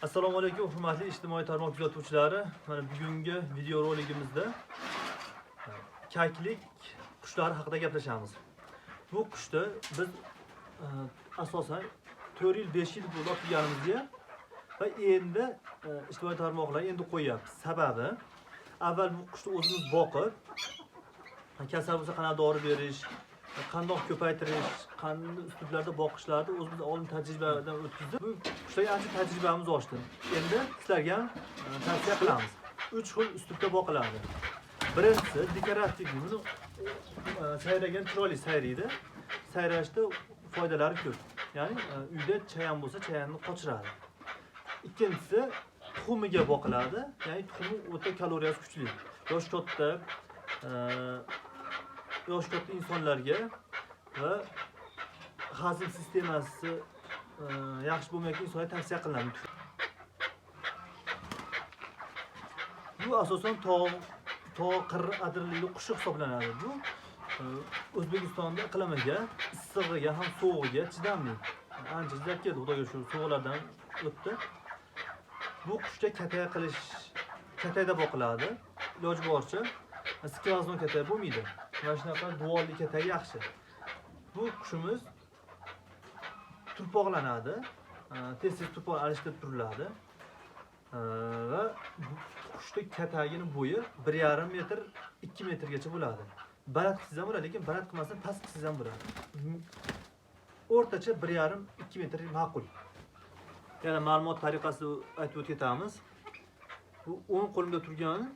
Assalomu alaykum hurmatli ijtimoiy tarmoq kuzatuvchilari. Mana bugungi video roligimizda kaklik qushlari haqida gaplashamiz. Bu qushni biz asosan 4 yil, 5 yil bo'ldi otganimizga va endi ijtimoiy tarmoqlarga endi qo'yyapmiz. Sababi avval bu qushni o'zimiz boqib, kasal bo'lsa qanaqa dori berish, qandoq ko'paytirish, qanday uslublarda boqishlarni o'zimiz oldin tajribadan o'tkazib, bu qushlarga ancha tajribamiz oshdi. Endi sizlarga ham tavsiya qilamiz. 3 xil uslubda boqiladi. Birinchisi dekorativ, buni sayragan chiroyli sayraydi. Sayrashda foydalari ko'p. Ya'ni uyda chayan bo'lsa chayanni qochiradi. Ikkinchisi tuxumiga boqiladi. Ya'ni tuxumi o'ta kaloriyasi kuchli. Yosh katta insonlarga va hazm sistemasi yaxshi bo'lmayotgan insonlarga tavsiya qilinadi. Bu asosan tog' qir adirlikli qushi hisoblanadi. Bu O'zbekistonda iqlimiga, issig'iga ham sovug'iga chidamli. Ancha chidab keldi, Xudoga shukur, sovuqlardan o'tdi. Bu qushga katay qilish, katayda boqiladi. Iloji boricha skvazno katay bo'lmaydi. Mana shunaqa duvolli katay yaxshi. Bu qushimiz turpoqlanadi. Tez-tez turpoq alishtirib turiladi. Va bu qushni katagini bo'yi 1,5 metr, 2 metrgacha bo'ladi. Baland qilsangiz ham bo'ladi, lekin baland qilmasdan past qilsangiz ham bo'ladi. O'rtacha 1,5-2 metr ma'qul. Yana ma'lumot tariqasida aytib o'tib ketamiz. Bu o'ng qo'limda turgani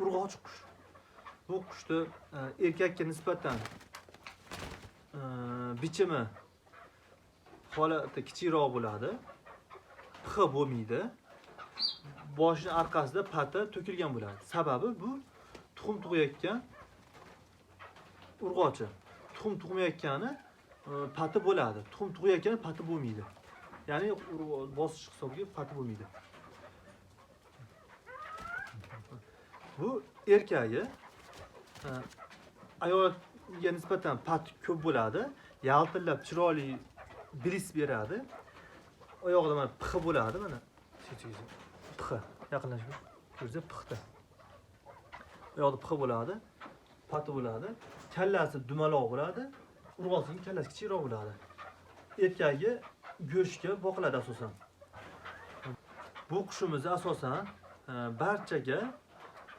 urg'ochi qush. Bu qushni erkakka nisbatan bichimi holati kichikroq bo'ladi. Pixi bo'lmaydi. Boshini orqasida pati to'kilgan bo'ladi. Sababi bu tuxum tug'ayotgan urg'ochi. Tuxum tug'mayotgani pati bo'ladi. Tuxum tug'ayotgani pati bo'lmaydi. Ya'ni bosish hisobiga pati bo'lmaydi. Bu erkagi ayolga nisbatan pat ko'p bo'ladi. Yaltillab chiroyli bilis beradi. Oyog'ida mana pixi bo'ladi mana. Pixi. Yaqinlashib ko'rsa pixda. Oyog'ida pixi bo'ladi, pati bo'ladi. Kallasi dumaloq bo'ladi. Urg'osining kallasi kichikroq bo'ladi. Erkagi go'shtga boqiladi asosan. Bu qushimizni asosan barchaga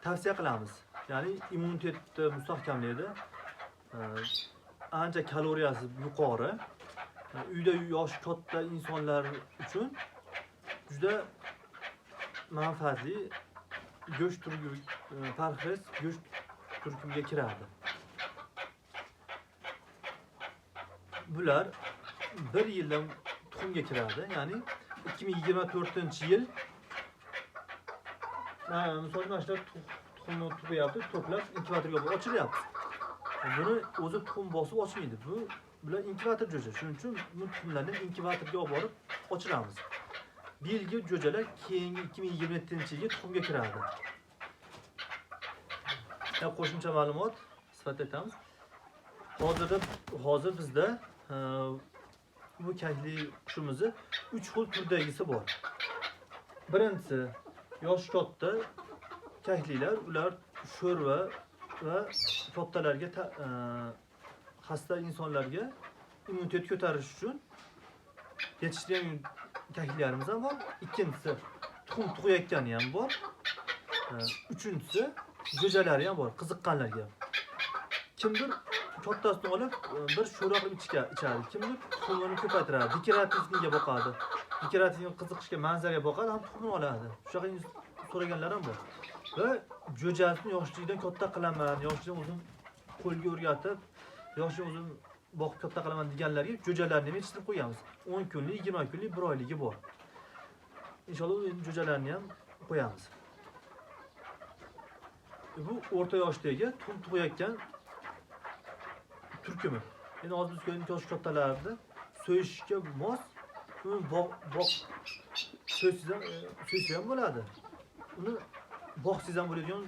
tavsiya qilamiz. Ya'ni immunitetni mustahkamlaydi. Ancha kaloriyasi yuqori. Uyda yoshi katta insonlar uchun juda manfaatli go'sht turi, parhez go'sht turkumiga kiradi. Bular 1 yildan tuxumga kiradi. Ya'ni 2024-yil misol mana shular tuxumni tug'yapti, to'plab inkubatorga ochiryapti. Buni o'zi tuxum bosib ochmaydi. Bular inkubator jo'ja. Shuning uchun bu tuxumlarni inkubatorga olib borib ochiramiz. Bu yilgi jo'jalar keyingi 2027-yilga tuxumga kiradi. Ya qo'shimcha ma'lumot sifatida aytamiz. Hozir bizda bu kakli qushimizni 3 xil turdagisi bor. Birinchisi yoshi katta kakliklar, ular sho'rva va kattalarga xasta insonlarga immunitet ko'tarish uchun yetishtirgan kakliklarimiz ham bor. Ikkinchisi tuxum tug'ayotgani ham bor. Uchinchisi jo'jalari ham bor, qiziqqanlarga. Kimdir kattasini olib bir sho'rva qilib ichadi. Kimdir tuxumini ko'paytiradi, dekorativniga boqadi. Dekorativ qiziqishga, manzaraga boqadi, ham tuxumini oladi. Shunaqa so'raganlar ham bor. Va jo'jasini yoshligidan katta qilaman, yoshligidan o'zim qo'lga o'rgatib, yoshligidan o'zim boqib katta qilaman deganlarga jo'jalarni ham yetishtirib qo'yamiz. 10 kunlik, 20 kunlik, 1 oyligi bor. Inshaalloh jo'jalarni ham qo'yamiz. Bu o'rta yoshdagi tuxum tug'ayotgan turkumi. Endi hozir biz ko'rgan yosh kattalarni so'yishga mos, uni boq so'ysiz ham, so'ysa ham bo'ladi. Uni boqsiz ham bo'ladigan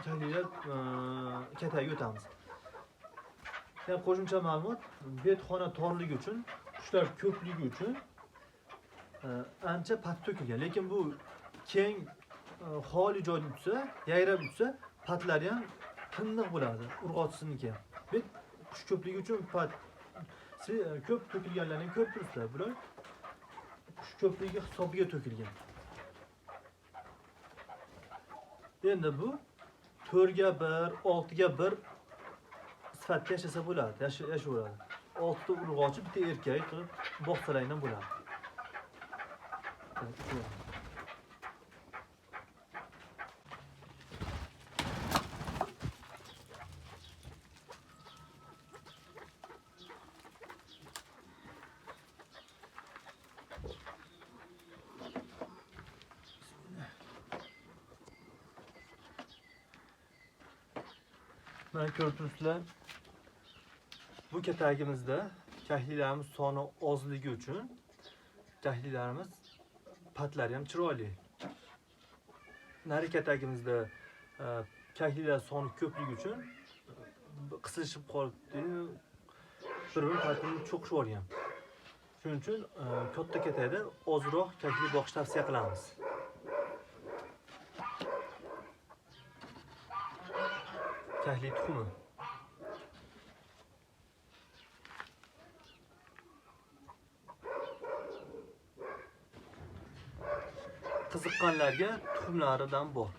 kakliklar kataga o'tamiz. Yana qo'shimcha ma'lumot, betxona torligi uchun, qushlar ko'pligi uchun Ancha pat to'kilgan, lekin bu keng xoli joyda uchsa, yayrab uchsa, patlari ham tiniq bo'ladi, urg'ochisiniki ham. Bu qush ko'pligi uchun pat ko'p to'kilganlarni ko'rib turibsizlar. Bular qush ko'pligi hisobiga to'kilgan. Endi bu 4ga 1, 6ga 1 sifatda yashasa bo'ladi, yashayveradi. 6 ta urg'ochi, bitta erkak qilib bog'chalardan bo'ladi. Mana ko'rib turibsizlar, bu katagimizda kahlilarimiz soni ozligi uchun kahlilarimiz patlari ham chiroyli. Nari katagimizda kahlilar soni ko'pligi uchun qisilishib qolibdi, bir-biri patini cho'qishib olgan. Shuning uchun katta katakda ozroq kahli boqish tavsiya qilamiz. Kahli tuxumi. Qiziqqanlarga tuxumlaridan bor.